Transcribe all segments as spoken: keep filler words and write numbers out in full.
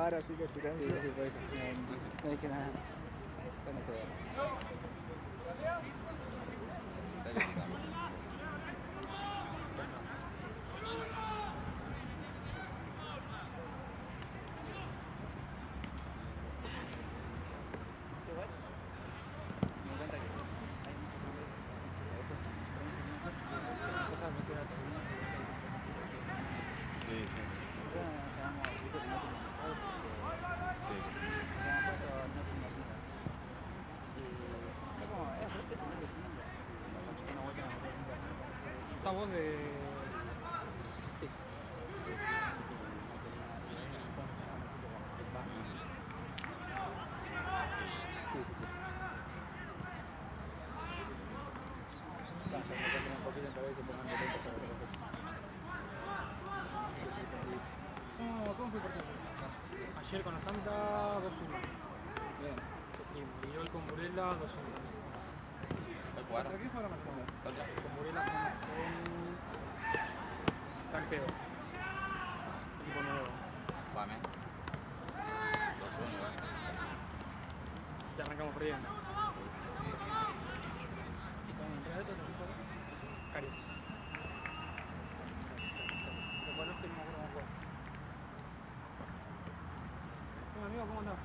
Ahora sí que silencio. Sí, sí, por eso. No, no hay que nada. Bueno, se ve. Sí, sí. Sí. Esta voz de... Sí. No, ¿cómo fue el partido? Ayer con la Santa, dos uno. Bien. Sufrimos. Y hoy con Burela, dos uno. ¿Cuál jugaron? ¿Contra quién jugaron ayer? ¿Contra? Con Burela jugamos con Campeo. Equipo nuevo. Vame. Dos uno, igual. Ya arrancamos perdiendo. ¿Y con Real Betis, no? Caries. Lo bueno es que no me acuerdo cómo juega. Hola, amigo, ¿cómo andás?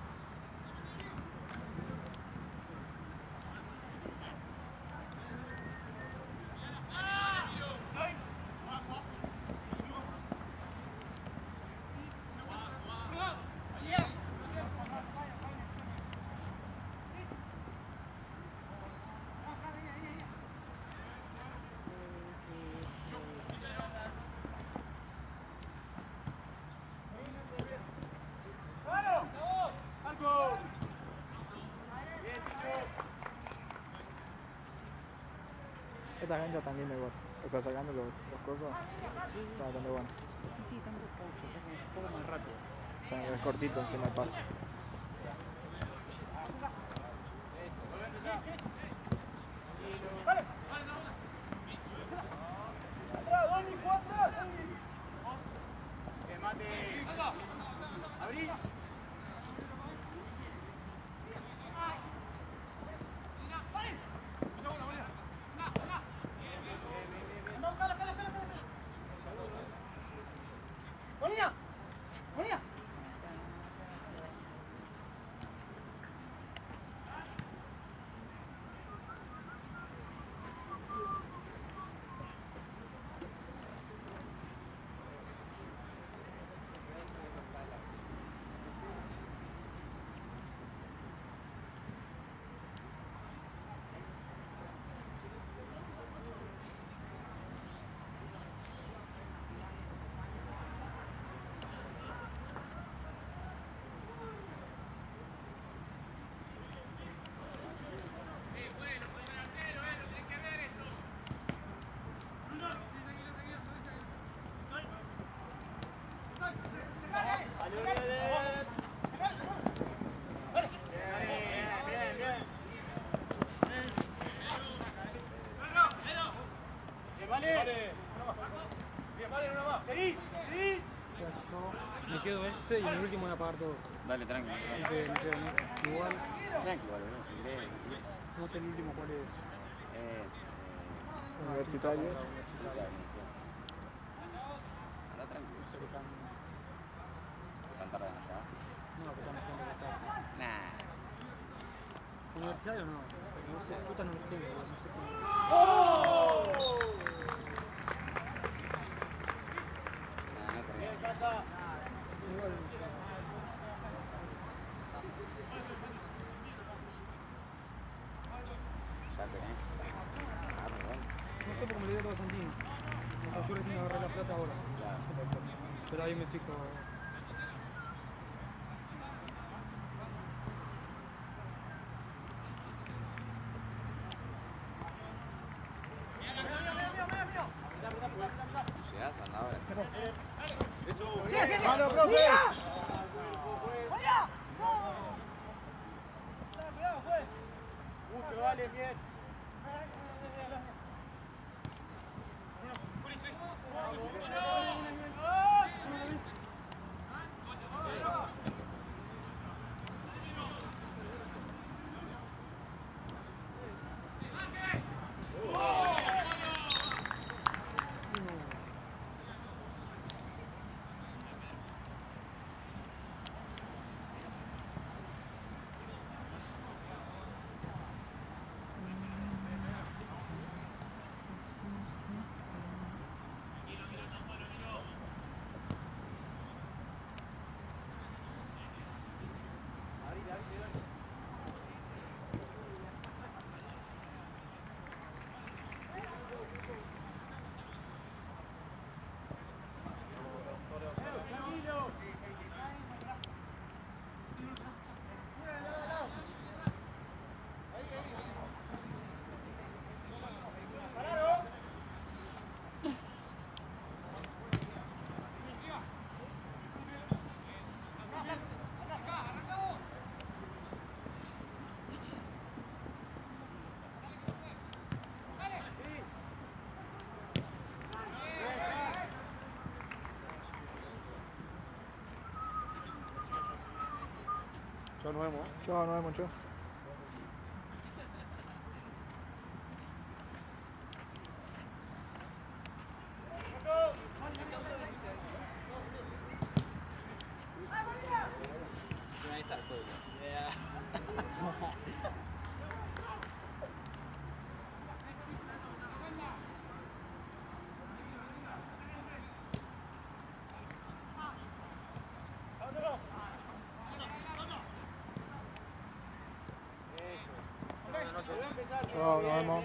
Esta gente está bien de gol. O sea, sacando los, los cosas, está bastante bueno. Sí, tanto pausa, o sea, que un poco más rápido. O sea, es cortito encima el pase. Me quedo este y en el último voy a pagar todo. Dale, tranqui, no te preocupes. Así que me quedo, ¿no? Igual. Tranqui, igual, bro, si querés, si querés. No sé el último cuál es. Es, eh, Universitario. Universitario, sí. Anda tranquilo. No sé qué tan... ¿Tan tarde no llega? No, que tan tarde no está. Nah. Universitario no, pero no sé, puta no lo tengo, no sé cómo. Nah, no te rías. Igual, no sé. Ya tenés. Ah, muy bueno. No sé por qué me lo dio todo Santino. No sé, yo recién agarré la plata ahora. Claro. Pero ahí me fijo. Eso. ¡Mano, profe! Chao, nos vemos. Chao, nos vemos, chao. Chao, nos vemos.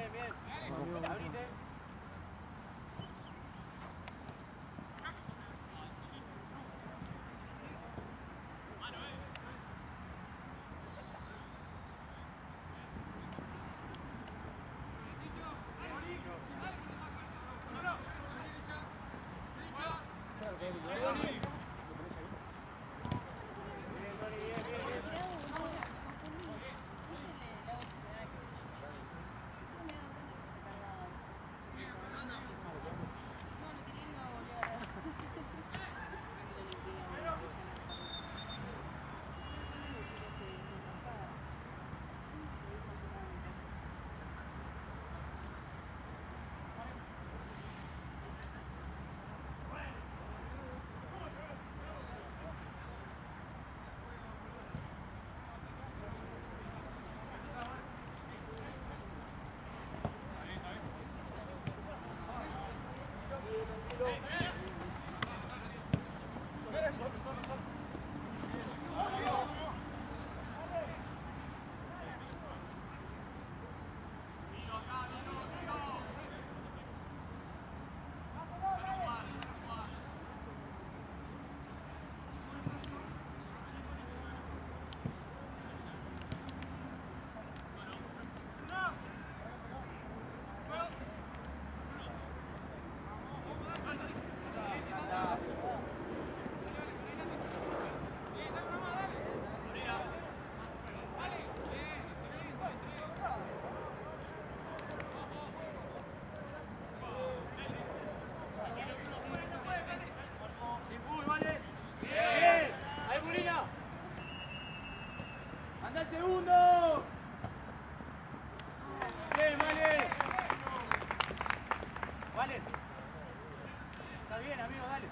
¡Anda el segundo! Bien, vale. Vale. Está bien, amigo, dale.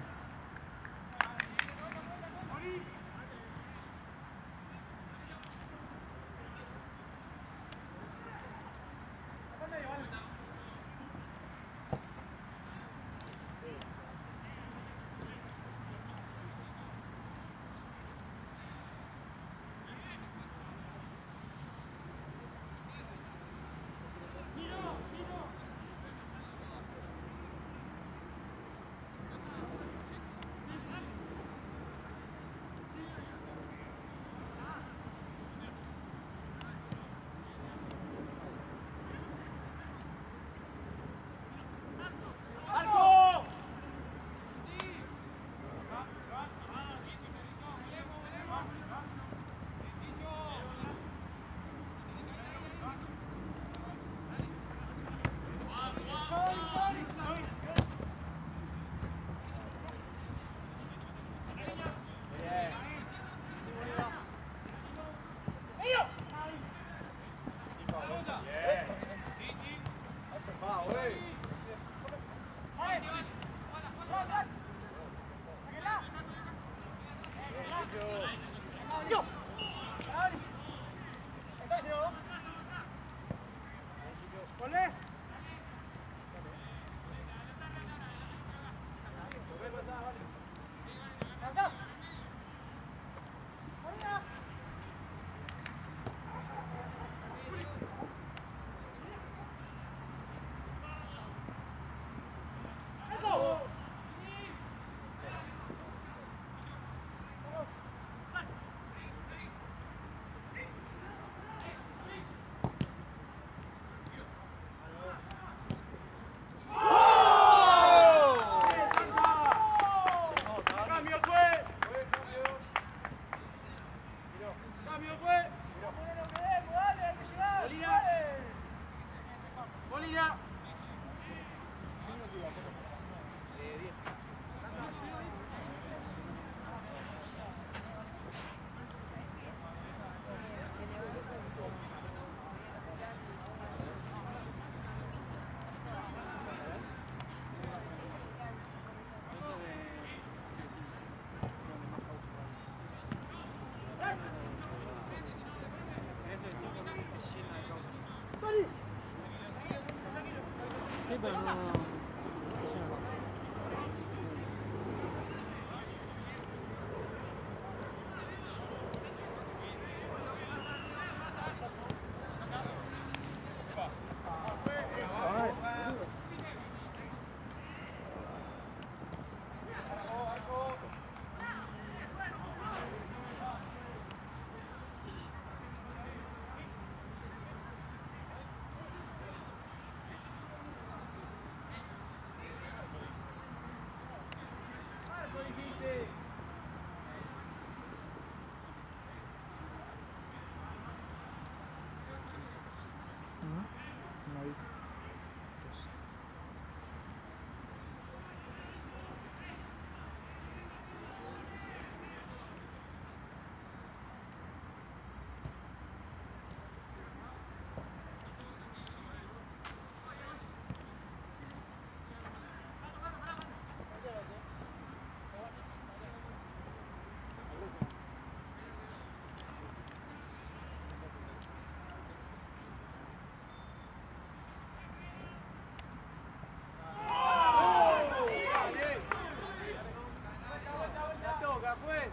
¡Cambio, pues! Ujú. Ahí. Pues.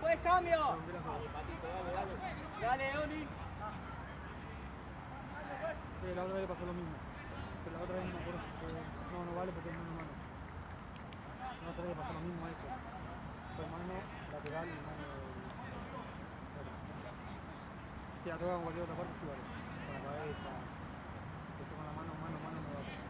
Pues cambio. Dale, Oni. Eh, la otra vez pasó lo mismo. Pero la otra vez no me acuerdo si fue, no, no vale porque es mano a mano. La otra vez pasó lo mismo a este. Fue mano lateral y mano. Bueno. Sí, la toca en cualquier otra parte, sí vale. Para caer, para. Esto con la mano, mano, mano no vale.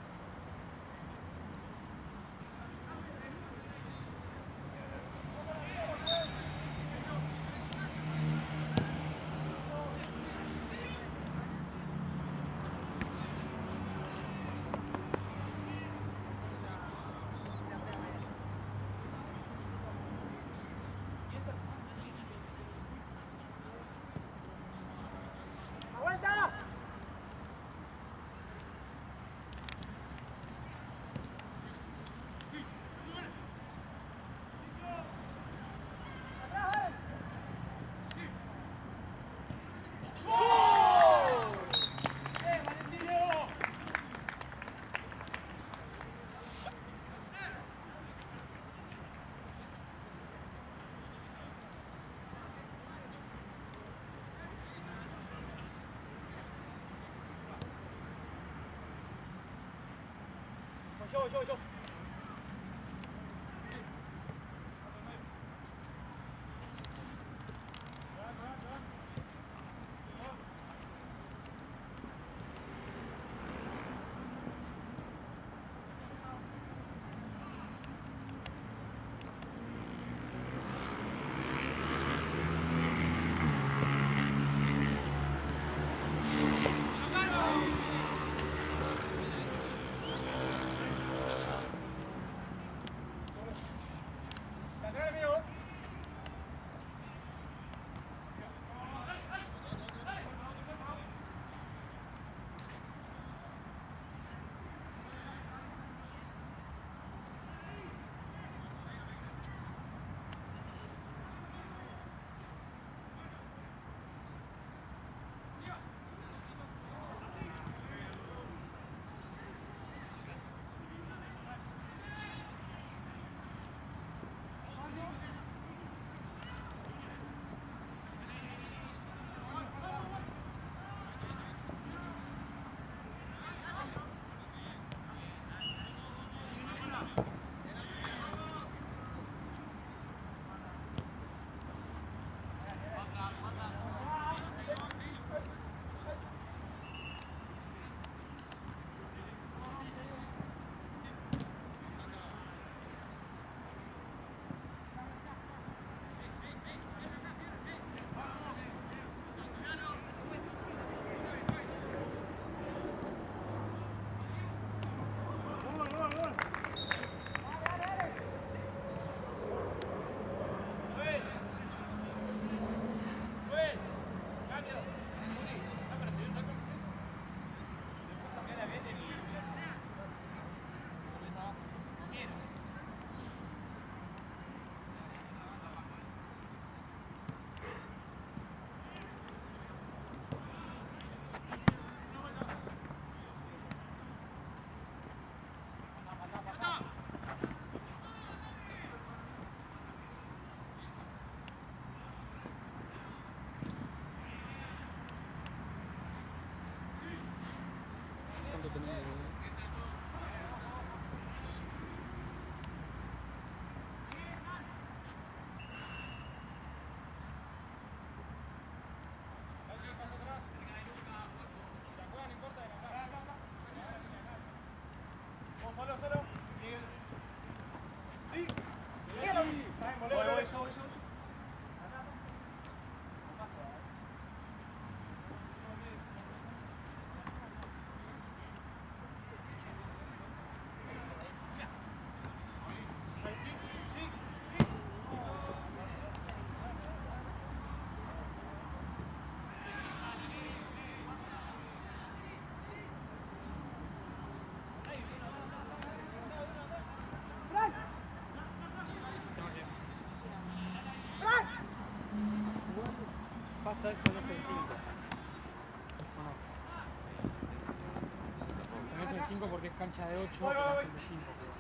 Cancha de ocho, que va a ser de cinco, creo.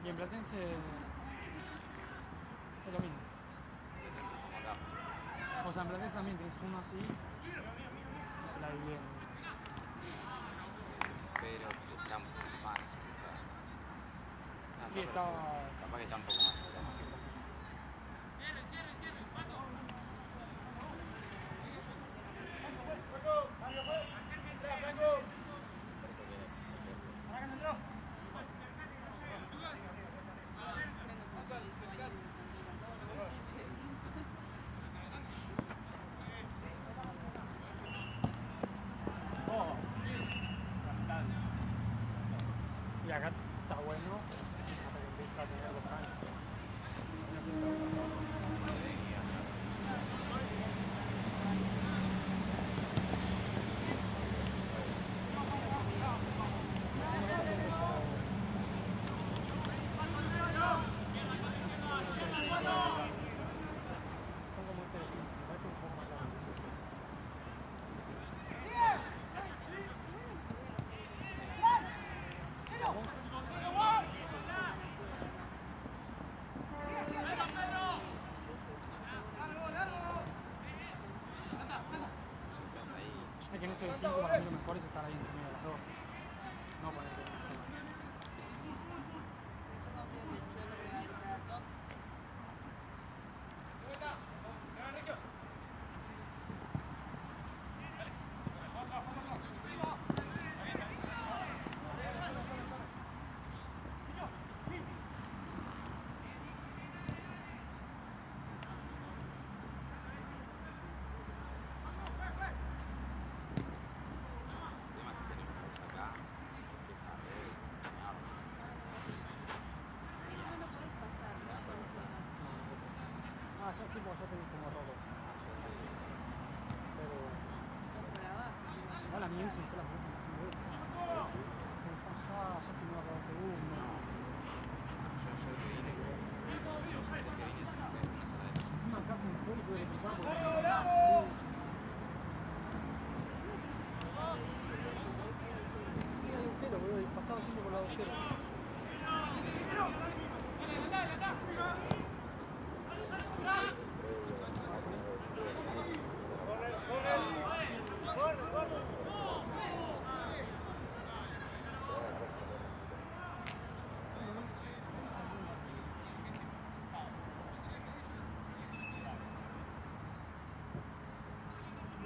Y en Platense es lo mismo. O sea, en Platense también tenés uno así, y te la dividen. Pero el campo más necesitado. No, sí, capaz que está sí, capaz que está un poco más cerca. Y acá está bueno. Hasta que empieza a tener dos años. Es que en ese cinco para mí lo mejor es estar ahí entre medio de las dos. No ponerte en una sola. Además, si tenemos que sacar, hay que saber, señor. Eso no lo podés pasar, ¿no? Cuando juega. Ah, ya sí, porque ya tenés como robo. Ah, ya sí. Pero. Pero por abajo. Ahora mismo se la. Ya, ya se me va a quedar segundo. Encima casi me fui, tuve que picar porque sí, agujero, boludo, y pasaba siempre por el agujero.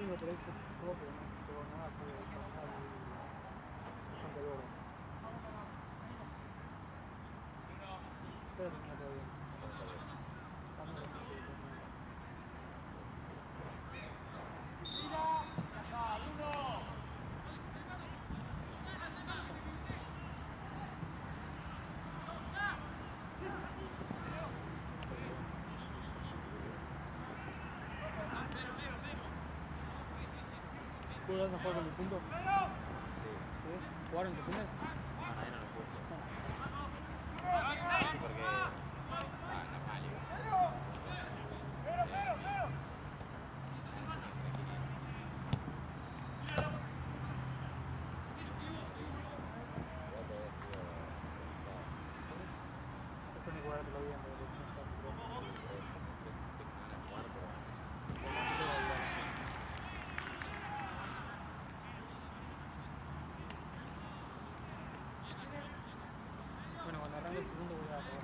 Digo, por eso, todo, pero no, pero nada, fue pasar y bastante duro. Pero tenía todo bien. También lo tenía todo bien. ¿Tú vas a jugar con el punto? Sí. ¿Sí? ¿Jugaron tus hombres? No, nadie no lo puso. Sí, porque. Ah, no, nadie. Esto ni jugar te lo digo, pero no está. Bueno, cuando arranque el segundo voy a jugar.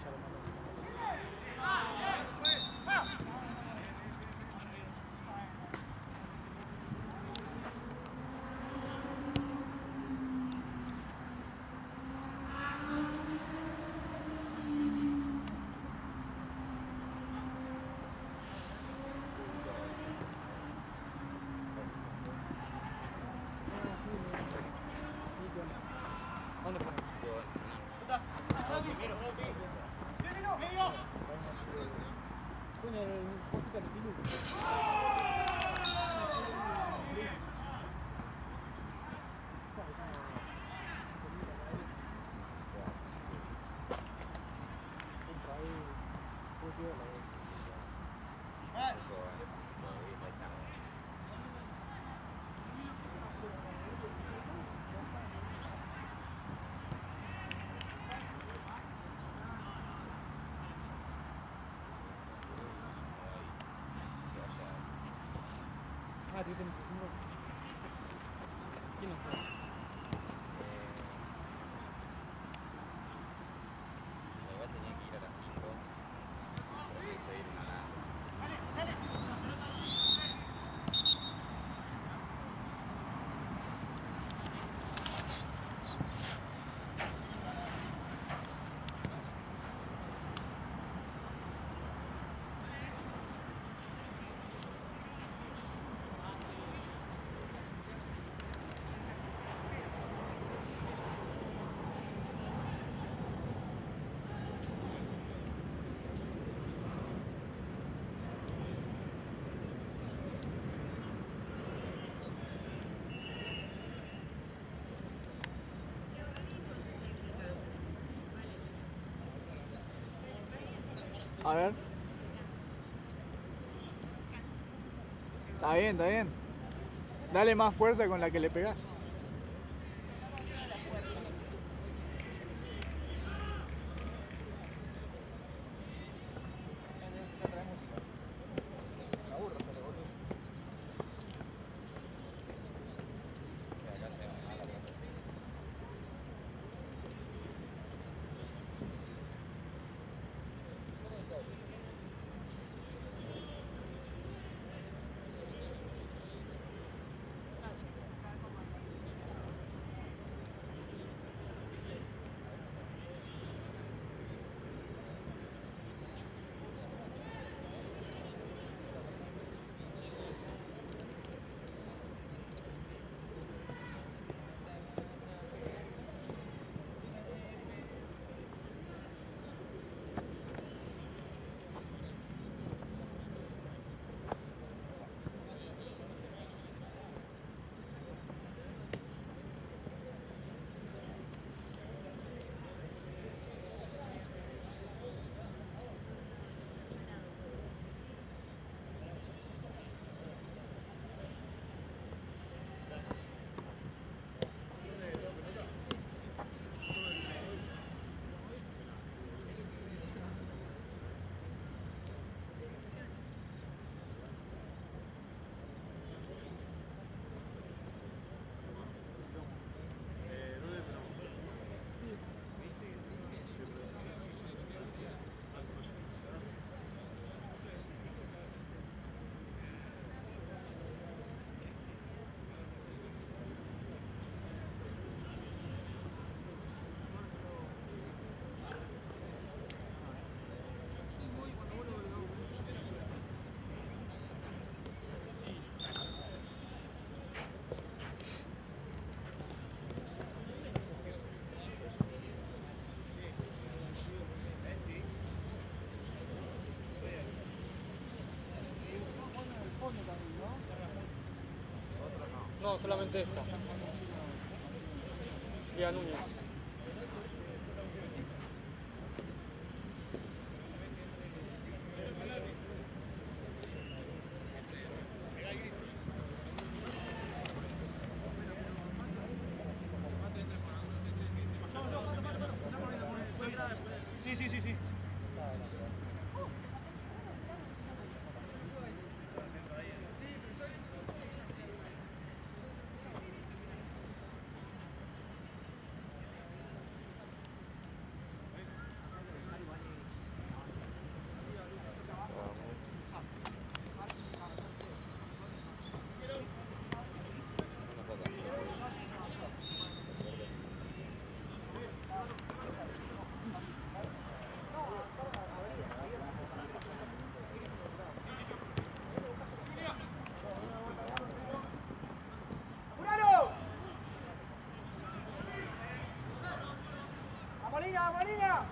Ya lo mato. ¿Dónde fue? Coño, el poquito de tiro. Contra él, fue peor, la verdad. Ah, tío, tienes que... ¿Quién es? Eh, igual tenía que ir a las cinco. Pero pensé ir una... A ver. Está bien, está bien. Dale más fuerza con la que le pegás. No, solamente esta. Vía Núñez. Sí, sí, sí, sí. ¡A Molina, a Molina!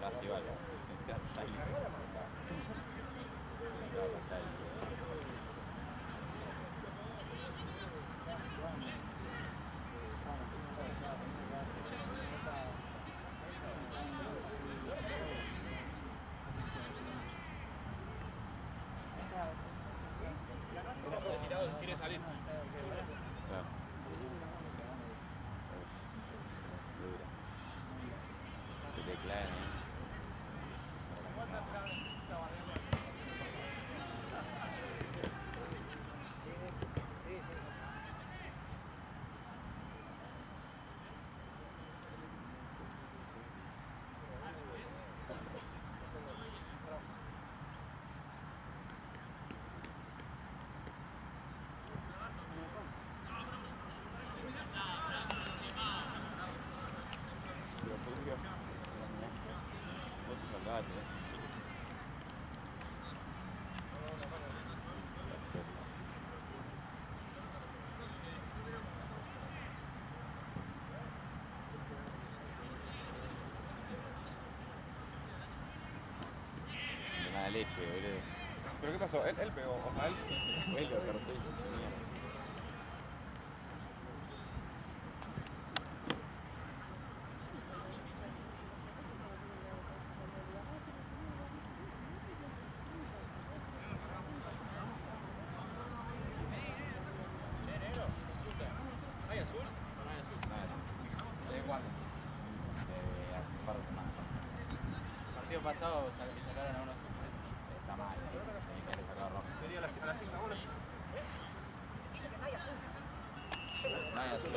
Casi vale. Quiere salir. Claro. Uf, dura. Qué tecla, eh. Una leche, boludo. ¿Pero qué pasó? ¿Él, él pegó? ¿O él? Fue él que acertó y se Partido pasado sa-, sacaron a unos. Está mal, eh, tiene que haber sacado roja. Tenía la, la cinta, bola. No hay azul. No hay azul.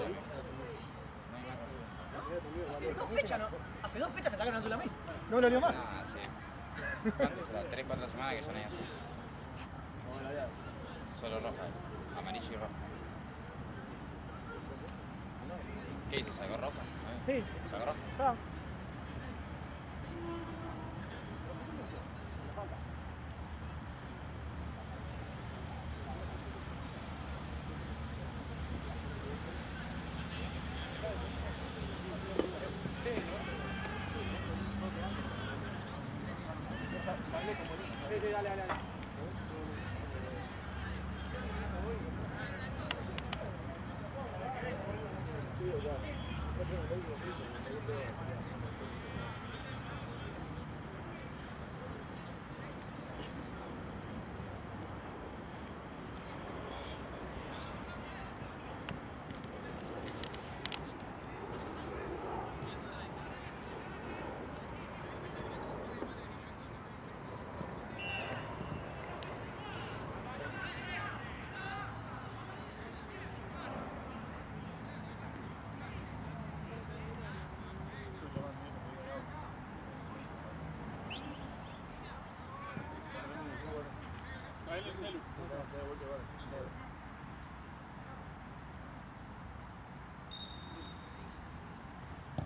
Hace dos fechas, ¿no? Hace dos fechas me sacaron azul a mí. No me dolió más. Ah, sí. ¿Cuánto será? Tres, cuatro semanas que ya no hay azul. Solo roja. Amarilla y roja. ¿Qué hizo? ¿Sacó roja? Sí. ¿Sacó roja? Ah. Sí, sí, dale, dale, dale.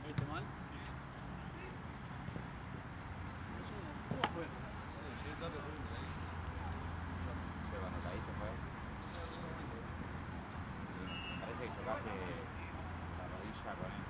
¿Viste mal? No sé, ¿cómo fue? Sí, sí, date cuenta, eh. Pero cuando caíste fue. Parece que chocaste la rodilla con él.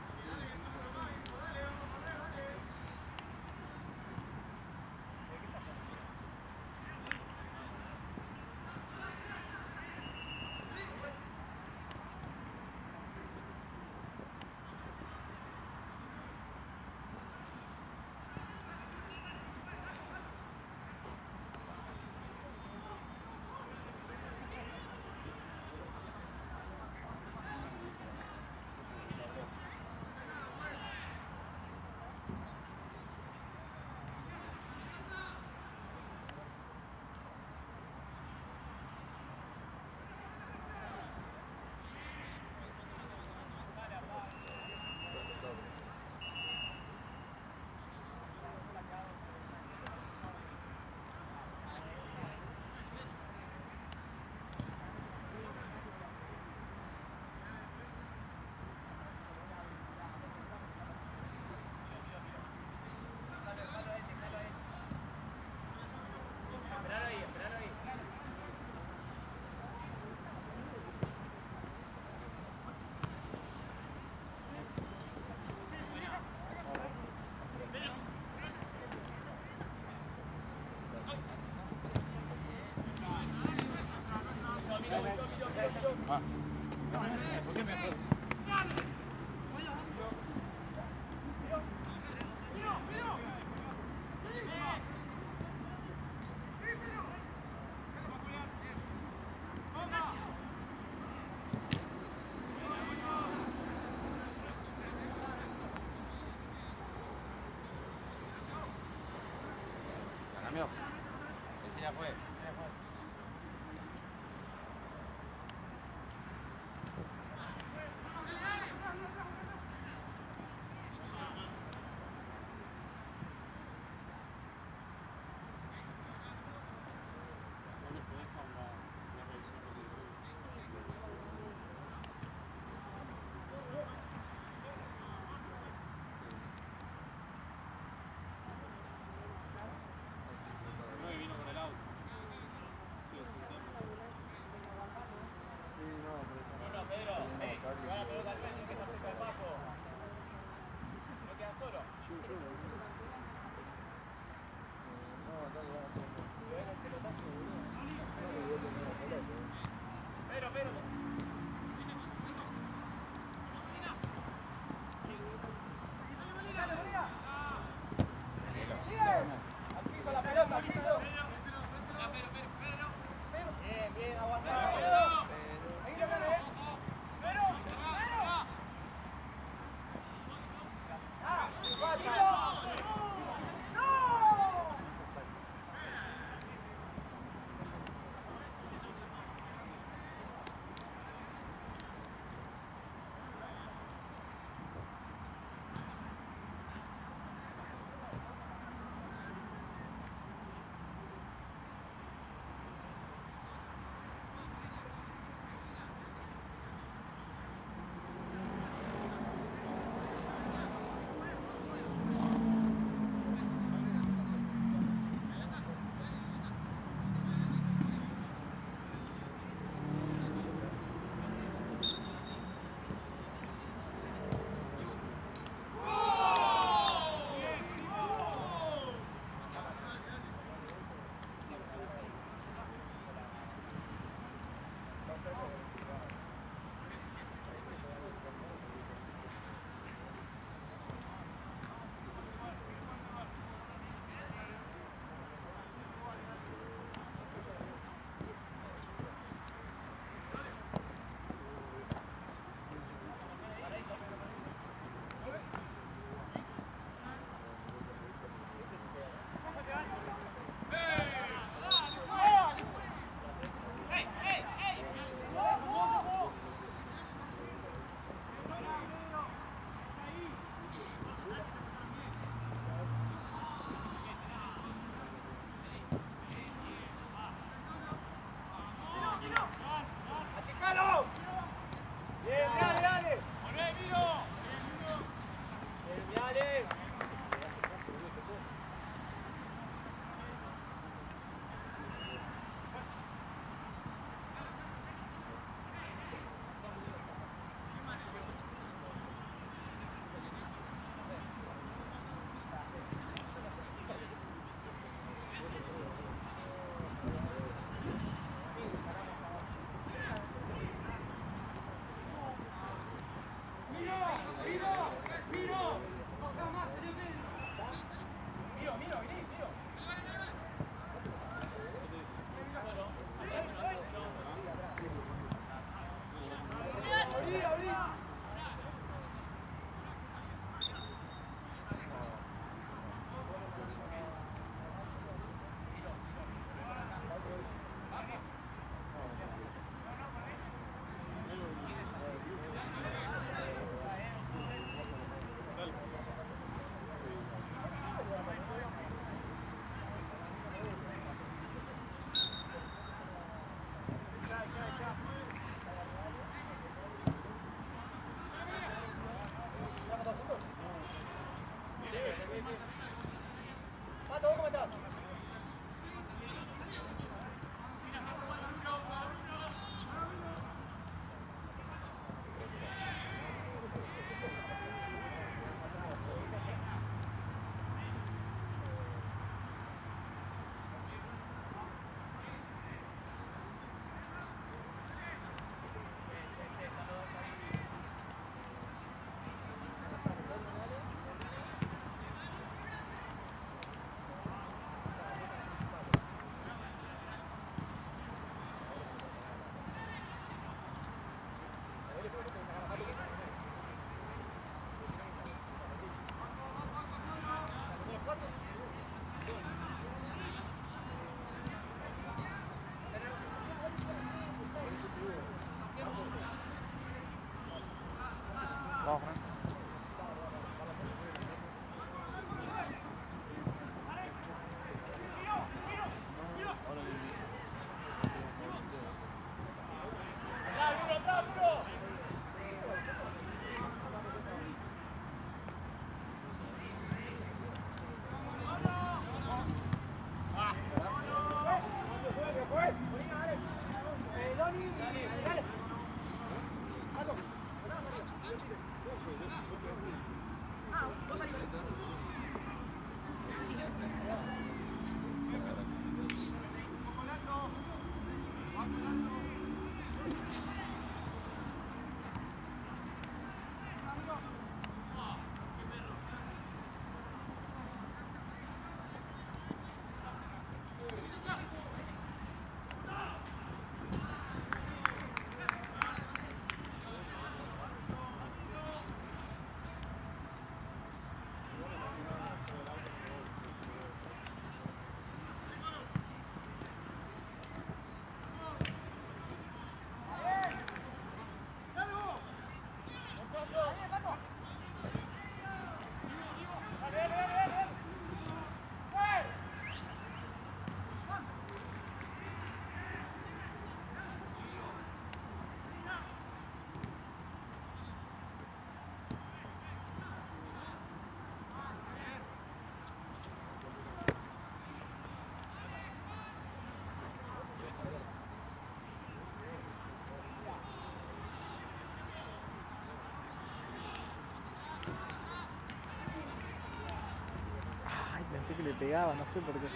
Cambio. Ese ya fue, ese ya fue. Ay, pensé que le pegaba, no sé por qué.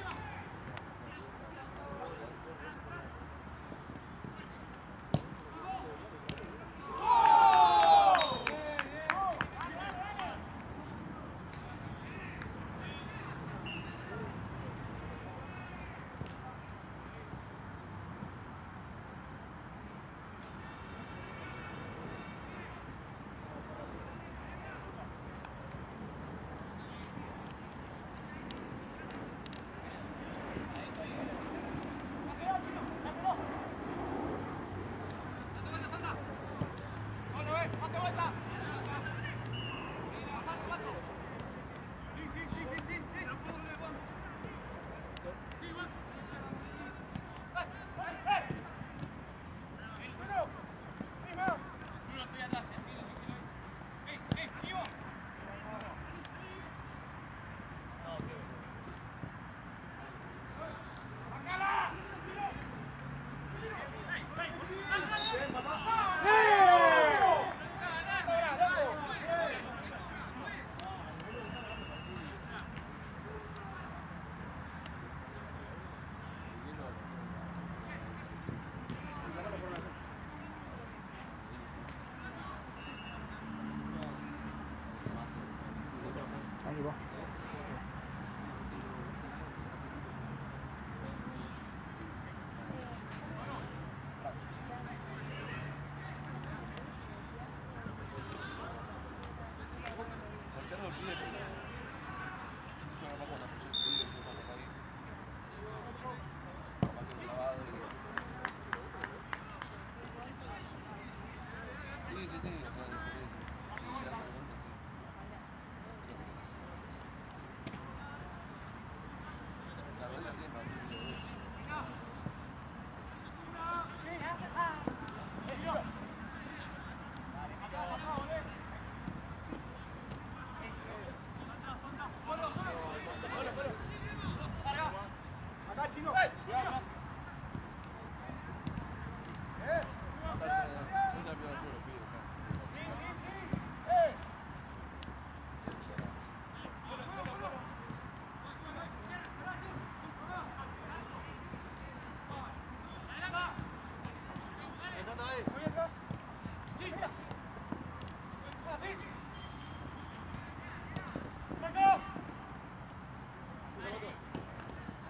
Ahí va.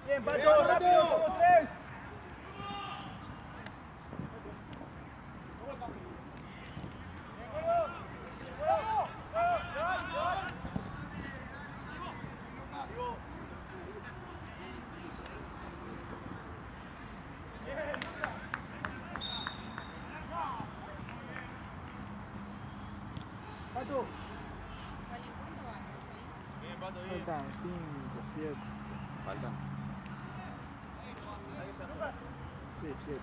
Bien, Pato, rápido, somos tres. Pato. Faltan cinco, siete. Faltan. Sí, siete.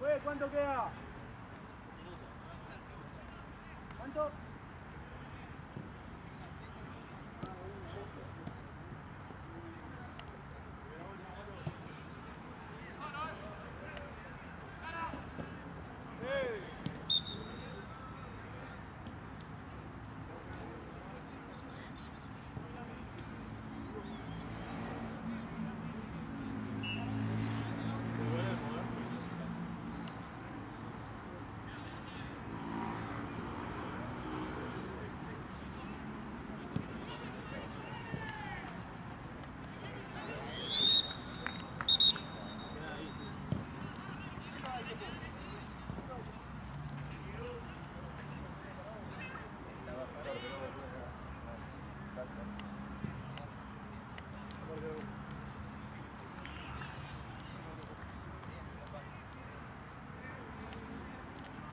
Güey, ¿cuánto queda? ¿Cuánto?